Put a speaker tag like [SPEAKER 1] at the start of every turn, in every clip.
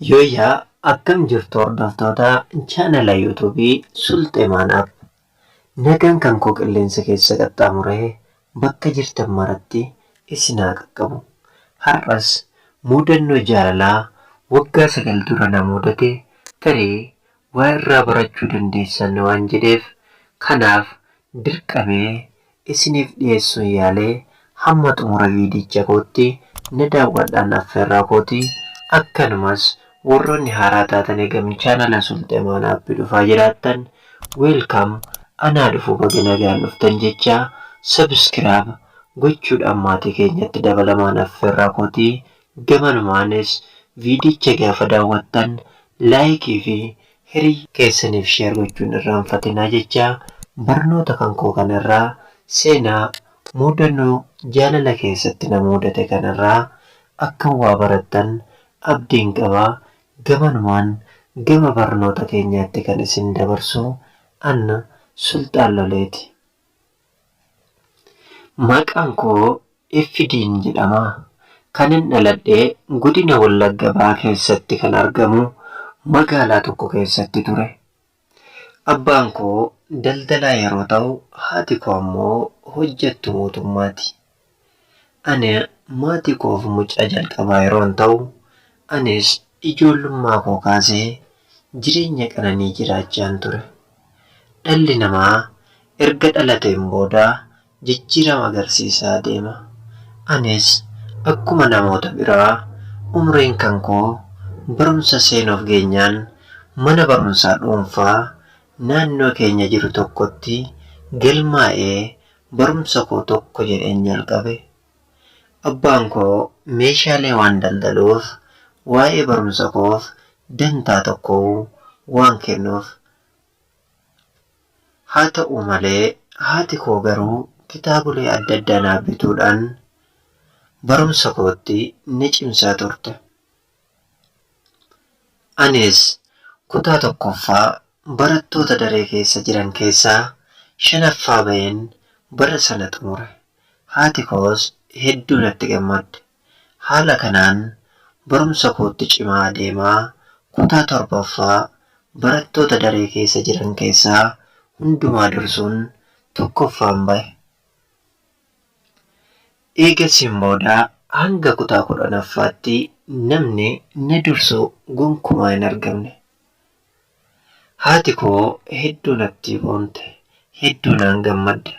[SPEAKER 1] Yooyyaa akkam jirtu hordoftoota chaanala yuutuubii Sulxeemaan App. Nagaan kan koo qilleensa keessa qaxxaamuree bakka jirtan maratti isin haa qaqqabu. Har'as mudannoo jaalalaa waggaa 9 dura na mudate tarii waa irraa barachuu dandeessan waan jedheef kanaaf dirqamee isiniif dhiyeessuun yaalee hamma xumura viidicha kootti na daawwadhaan affeerraa kooti. Akkanumas warroonni haaraa taatan eegam chaanala Sulxeemaan App dhufaa jiraattan welcome anaa dhufu baga nagaan dhuftan jecha subscribe gochuudhaan maatii keenyatti dabalamaan affeerraa kooti. Gamanumaanis viidicha gaafa daawwattan laayikii fi hiriyaa keessaniif share gochuun irraanfatinaa jecha barnoota kan koo kanarraa seenaa mudannoo jaalala keessatti na mudate kanarraa akka waa barattan abdiin qabaa. Gamanumaan gama barnoota keenyaatti kan isin dabarsu anna Sulxaan Loleeti. Maqaan koo Iffidiin jedhama. Kanin dhaladhe godina Wallagga Bahaa keessatti kan argamu magaalaa tokko keessatti ture. Abbaan koo daldalaa yeroo ta'u haati koo ammoo hojjettuu mootummaati. Ani maatii koof mucaa jalqabaa yeroon ta'u anis ijoollummaa koo kaasee jireenya qananii jiraachaan ture. Dhalli namaa erga dhalateen booda jijjiirama agarsiisaa deema. Anis akkuma namoota biraa umriin kan koo barumsa seenuuf geenyaan mana barumsaa dhuunfaa naannoo keenya jiru tokkotti galmaa'ee barumsa koo tokko jedheen jalqabe. Abbaan koo meeshaalee waan daldaluuf waa'ee barumsa koof dantaa tokko waan kennuuf. Haa ta'u malee haati koo garuu kitaabolee adda addaa naaf bituudhaan barumsa kootti na cimsaa turte. Anis kutaa tokkoffaa barattoota daree keessa jiran keessaa shanaffaa baheen bara sana xumure. Haati koos hedduu natti gammadde. Haala kanaan barumsa kootti cimaa adeemaa kutaa torbaffaa barattoota daree keessa jiran keessaa hundumaa dursuun tokkoffaan bahe. Eegasiin booda hanga kutaa 10ffaatti namni na dursu gonkumaa hin argamne. Haati koo hedduu natti boonte, hedduu naan gammadde.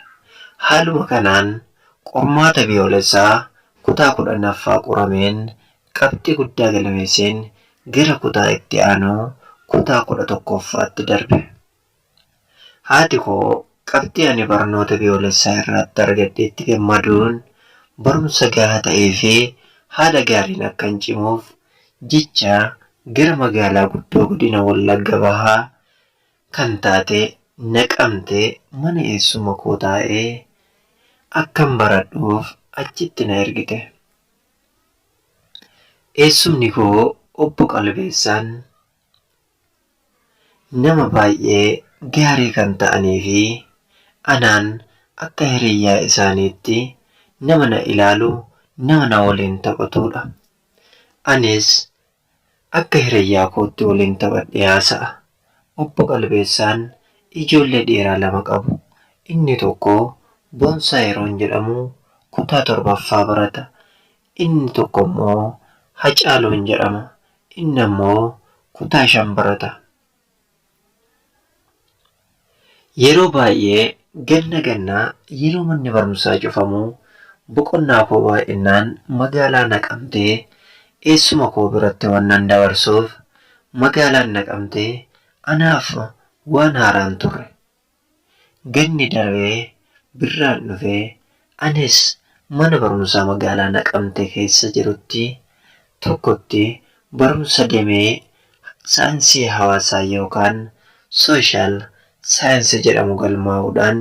[SPEAKER 1] Haaluma kanaan qormaata biyyoolessaa kutaa 10ffaa qorameen qabxii guddaa galmeesseen gara kutaa itti aanu kutaa 11ffaatti darbe. Haati koo qabxii ani barnoota biyyoolessaa irratti argadheetti gammaduun barumsa gahaa ta'ee fi haala gaariin akkan cimuuf jecha gara magaalaa guddoo godina Wallagga Bahaa kan taate Naqamtee mana eessuma koo taa'ee akkan baradhuuf achitti na ergite. Eessumni koo obbo Qalbeessaan nama baay'ee gaarii kan ta'anii fi anaan akka hiriyyaa isaaniitti nama na ilaalu, nama na waliin taphatudha. Anis akka hiriyyaa kootti waliin taphadhee haasa'a. Obbo Qalbeessaan ijoollee dhiiraa lama qabu. Inni tokko Boonsaa yeroon jedhamu kutaa torbaffaa barata. Inni tokko immoo Hacaaluun jedhama. Inni ammoo kutaa 5 barata. Yeroo baay'ee ganna ganna yeroo manni barumsaa cufamu boqonnaa koo baay'inaan magaalaa Naqamtee eessuma koo biratti wannan dabarsuuf magaalaan Naqamtee anaaf waan haaraa hin turre. Ganni darbee birraan dhufee anis mana barumsaa magaalaa Naqamtee keessa jirutti tokkotti barumsa damee saayinsii hawaasaa yookaan social science jedhamu galmaa'uudhaan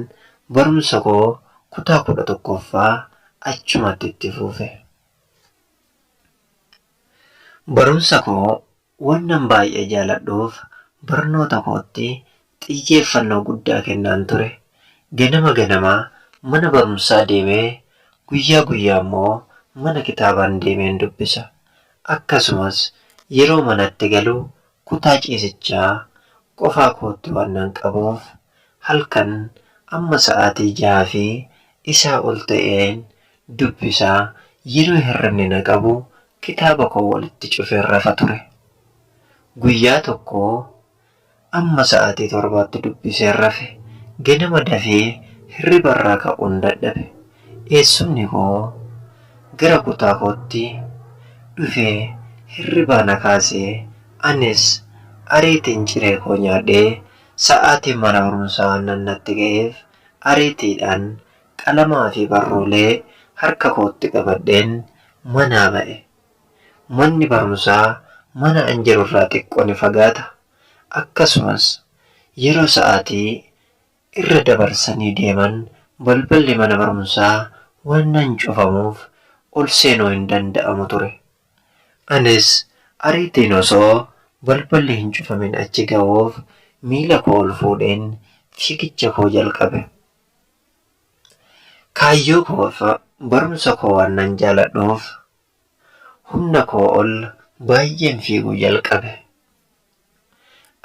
[SPEAKER 1] barumsa koo kutaa 11ffaa achumatti itti fufe. Barumsa koo Wannan baay'ee jaaladhuuf barnoota kootti xiyyeeffannoo guddaa kennaan ture. Ganama ganama mana barumsaa deemee guyyaa guyyaa immoo mana kitaabaan deemeen dubbisa. Akkasumas Yeroo manatti galu kutaa ciisichaa qofaa kootti waan nan qabuuf halkan amma sa'aatii 6 fi isaa ol ta'een dubbisaa yeroo hirribni na qabu kitaaba koo walitti cufeen rafa ture. Guyyaa tokko amma sa'aatii 7tti dubbiseen rafe. Ganama dafee hirribarraa ka'uun dadhabe. Eessumni koo gara kutaa kootti dhufee hirribaa na kaasee anis ariitiin ciree koo nyaadhee sa'aatiin mana barumsaa waan natti ga'eef ariitiidhaan qalamaa fi barruulee harka kootti qabadheen manaa ba'e. Manni barumsaa mana an jirurraa xiqqoo ni fagaata. Akkasumas yeroo sa'aatii irra dabarsanii deeman balballi mana barumsaa waan cufamuuf ol seenuu hin danda'amu ture. Anis ariitiin osoo balballi hin cufamin achi ga'uuf miila koo ol fuudheen fiigicha koo jalqabe. Kaayyoo koof barumsa koo waan nan jaaladhuuf humna koo ol baay'een fiiguu jalqabe.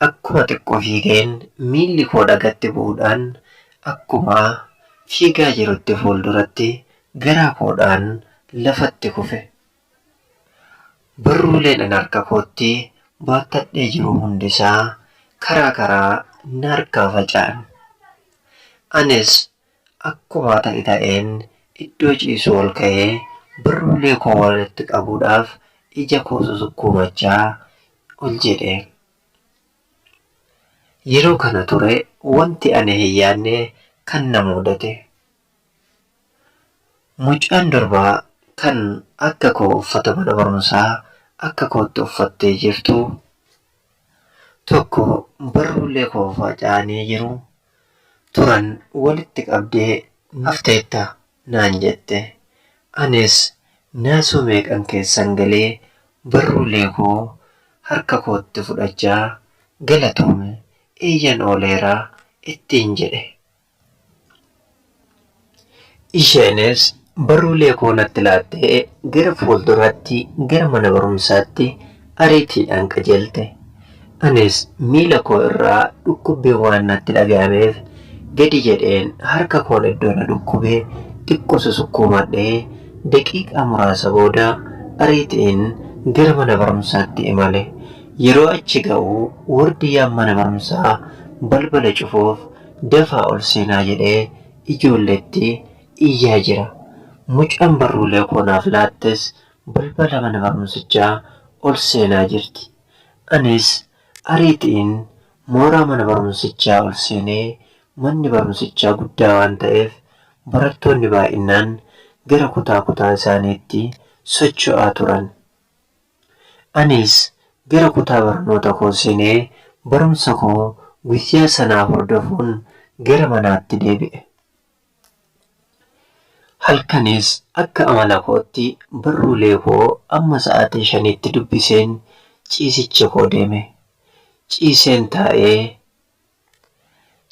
[SPEAKER 1] Akkuma xiqqoo fiigeen miilli koo dhagatti bu'uudhaan akkuma fiigaa jirutti fuulduratti garaa koodhaan lafatti kufe. Barruuleen an harka kootti baattadhee jiru hundisaa karaa karaa na harkaa faca'an. Anis akkuma ta'e ta'een iddoo ciisu ol ka'ee barruulee koo walitti qabuudhaaf ija koo susukkuumachaa ol jedhe. Yeroo kana ture wanti ani hin yaadne kan na mudate. Mucaan durbaa kan akka koo uffata mana barumsaa akka kootti uffattee jirtu tokko barruulee koo faca'anii jiru turan walitti qabdee hafteetta naan jette. Anis naasuu meeqan keessan galee barruulee koo harka kootti fudhachaa galatoome eeyyan ooleeraa ittiin jedhe. Isheenis barruulee koo natti laattee gara fuulduraatti gara mana barumsaatti ariitiidhaan qajeelte. Anis miila koo irraa dhukkubbiin waan natti dhaga'ameef gadi jedheen harka koon iddoo na dhukkubee xiqqoo susukkuumadhee daqiiqaa muraasa booda ariitiin gara mana barumsaatti imale. Yeroo achi ga'u wardiyyaan mana barumsaa balbala cufuuf dafaa ol seenaa jedhee ijoolleetti iyyaa jira. Mucaan barruulee koo naaf laattes balbala mana barumsichaa ol seenaa jirti. Anis ariitiin mooraa mana barumsichaa ol seenee manni barumsichaa guddaa waan ta'eef barattoonni baay'inaan gara kutaa kutaa isaaniitti socho'aa turan. Anis gara kutaa barnoota koo seenee barumsa koo guyyaa sanaa hordofuun gara manaatti deebi'e. Halkanis akka amala kootti barruulee koo amma sa'aatii 5tti dubbiseen ciisicha koo deeme. Ciiseen taa'ee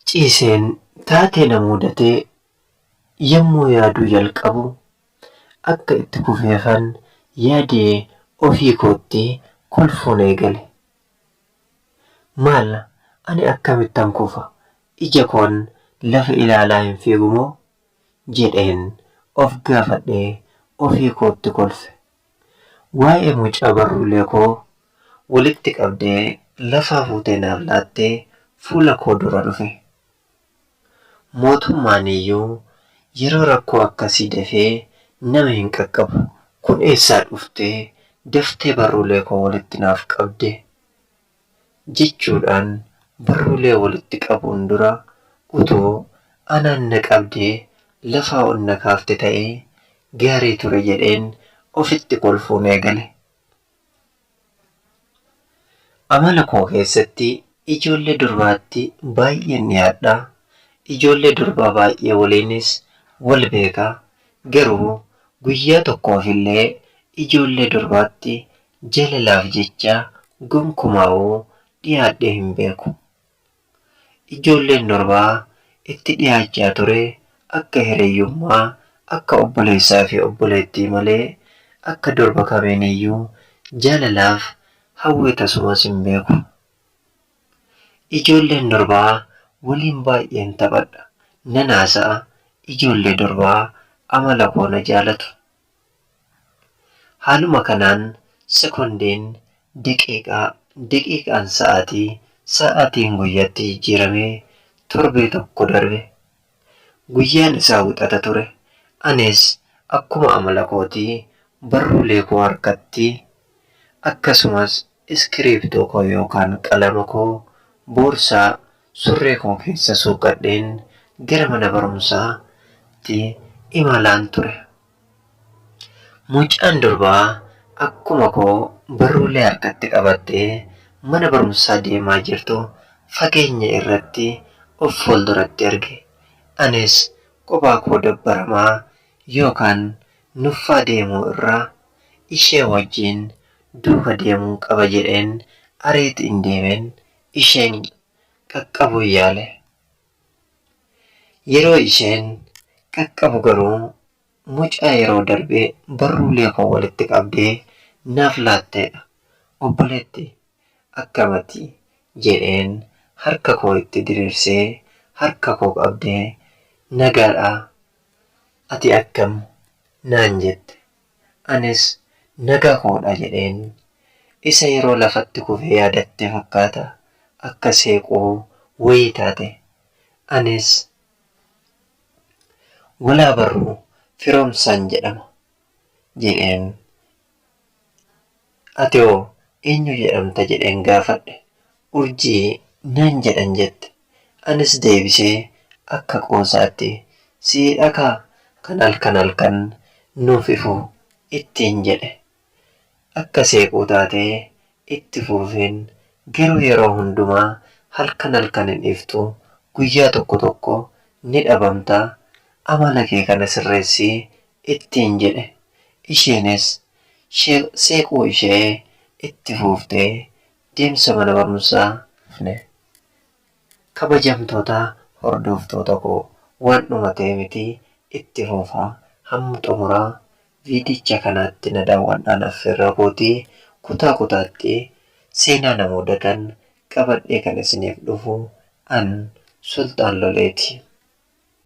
[SPEAKER 1] ciiseen taatee na mudatee yommuu yaaduu jalqabu akka itti kufeefan yaadee ofii kootti kolfuun eegale. Maal ani akkamittan kufa? Ija koon lafa ilaalaa hin fiigu moo? Jedheen of gaafadhee ofii kootti kolfe. Waa'ee mucaa barruulee koo walitti qabdee lafaa fuutee naaf laattee fuula koo dura dhufe. Mootummaan iyyuu yeroo rakkoo akkasii dafee nama hin qaqqabu. Kun eessaa dhuftee daftee barruulee koo walitti naaf qabde? Jechuudhaan barruulee walitti qabuun dura utuu anaan na qabdee lafaa ol na kaafte ta'ee gaarii ture jedheen ofitti kolfuun eegale. Amala koo keessatti ijoollee durbaatti baay'een dhiyaadha. Ijoollee durbaa baay'ee waliinis wal beeka. Garuu guyyaa tokkoof illee ijoollee durbaatti jaalalaaf jecha gonkumaa'uu dhiyaadhee hin beeku. Ijoolleen durbaa itti dhiyaachaa ture akka hiriyyummaa, akka obboleessaa fi obboleettii malee akka durba kamiiniyyuu jaalalaaf hawwee tasumas hin beeku. Ijoolleen durbaa waliin baay'een taphadha. Nan haasa'a. Ijoollee durbaa amala koo na jaalatu. Haaluma kanaan sekondiin daqiiqaa, daqiiqaan sa'aatii, sa'aatiin guyyaatti jijjiiramee torbee tokko darbe. Guyyaan isaa wixata ture. Anis akkuma amala kootii barruulee koo harkatti akkasumas iskiriiptoo koo yookaan qalama koo boorsaa surree koo keessa suuqadheen gara mana barumsaatti imalaan ture. Mucaan durbaa akkuma koo barruulee harkatti qabattee mana barumsaa deemaa jirtu fageenya irratti of fuulduratti arge. Anis kophaa koo dabbaramaa yookaan nuffaa deemuu irra ishee wajjin duuka deemuun qaba jedheen ariitiin deemeen isheen qaqqabuu yaale. Yeroo isheen qaqqabu garuu mucaa yeroo darbe barruulee koo walitti qabdee naaf laatteedha. Obboleetti akkam ati? jedheen harka koo itti diriirsee harka koo qabdee nagaadha ati akkam? naan jette. Anis nagaa koodha jedheen. Isa yeroo lafatti kufe yaadatte fakkaata akka seequu wayii taate. Anis walaa barruu Firoomsaan jedhama jedheen. Ati hoo eenyu jedhamta jedheen gaafadhe. Urjii naan jedhan jette. Anis deebisee akka qoosaatti siidhakaa kan halkan halkan nuuf ifu ittiin jedhe. Akka seequu taatee itti fuufeen garuu yeroo hundumaa halkan halkan hin iftu guyyaa tokko tokko ni dhabamta amala kee kana sirreessi ittiin jedhe. Isheenis seequu ishee itti fuuftee deemsa mana barumsaa fufne. Kabajamtoota hordoftoota koo waan dhumatee miti itti fufa hamma xumura viidicha kanaatti na daawwadhaan affeerraa kootii kutaa kutaatti seenaa na mudatan qabadhee kan isiniif dhufu an Sulxaan Loleeti.